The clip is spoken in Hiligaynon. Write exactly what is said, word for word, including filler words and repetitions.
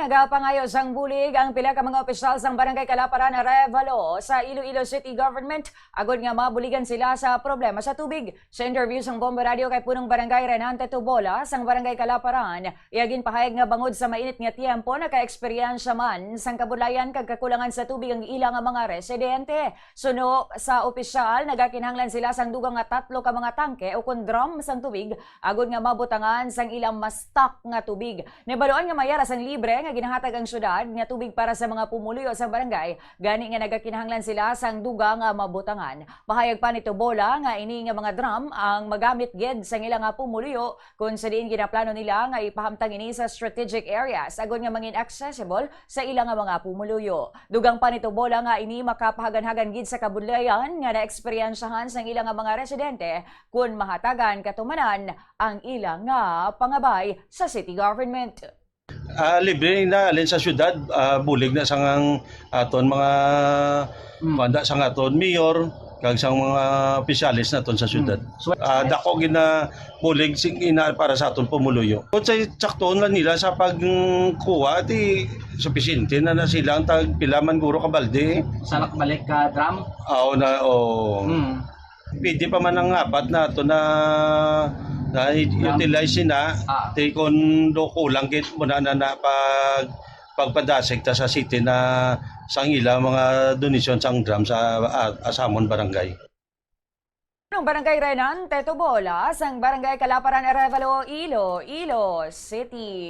Nagapangayo sang bulig ang pila ka mga opisyal sang Barangay Kalaparan, Arevalo, sa Iloilo City Government agod nga mabuligan sila sa problema sa tubig. Sa interview sang Bombo Radio kay Punong Barangay Renante Tubola sang Barangay Kalaparan, iya ginpahayag nga bangod sa mainit nga tiyempo, nakaeksperyensya man sang kabudlayan kag kakulangan sa tubig ang ila nga mga residente. Suno sa opisyal, nagakinahanglan sila sang dugang nga tatlo ka mga tangke o kon drum sang tubig agod nga mabutangan sang ilang ma-stock nga tubig. Nabaluan nga may ara sang libre nga ginahatag ang syudad nga tubig para sa mga pumuluyo sa barangay, gani nga nagakinahanglan sila sang dugang nga mabutangan. Pahayag pa ni Tubola nga ini nga mga drum ang magamit gid sang ila nga pumuluyo, kung sa diin ginaplano nila nga ipahamtang ini sa strategic areas agod nga mangin accessible sa ila nga mga pumuluyo. Dugang pa ni Tubola nga ini makapahaganhagan gid sa kabudlayan nga naeksperyensyahan sang ila nga mga residente kon mahatagan katumanan ang ila nga pangabay sa city government. Ah, libre na alin sa syudad, ah, bulig na sang aton mga Mm. banda sang aton mayor kag sang mga opisyalis naton sa syudad. So, Ah, dako gina bulig sing ina para sa aton pumuluyo. Kung sa saktuon lang nila sa pagkuha, ti supisente na na sila ang tag pila man guro ka balde. Sa nakabalik ka drum? Aw na, oh. Hmm. Pwede pa man ang apat na ato na na utilize na. Ah. Ti kung do kulang gid mo na na, na pag pagpadasig ta sa city na sang ila mga donation sang drum sa ah, Asamon Barangay. Ang Barangay Renante Tubola sang Barangay Kalaparan, Arevalo, Iloilo City.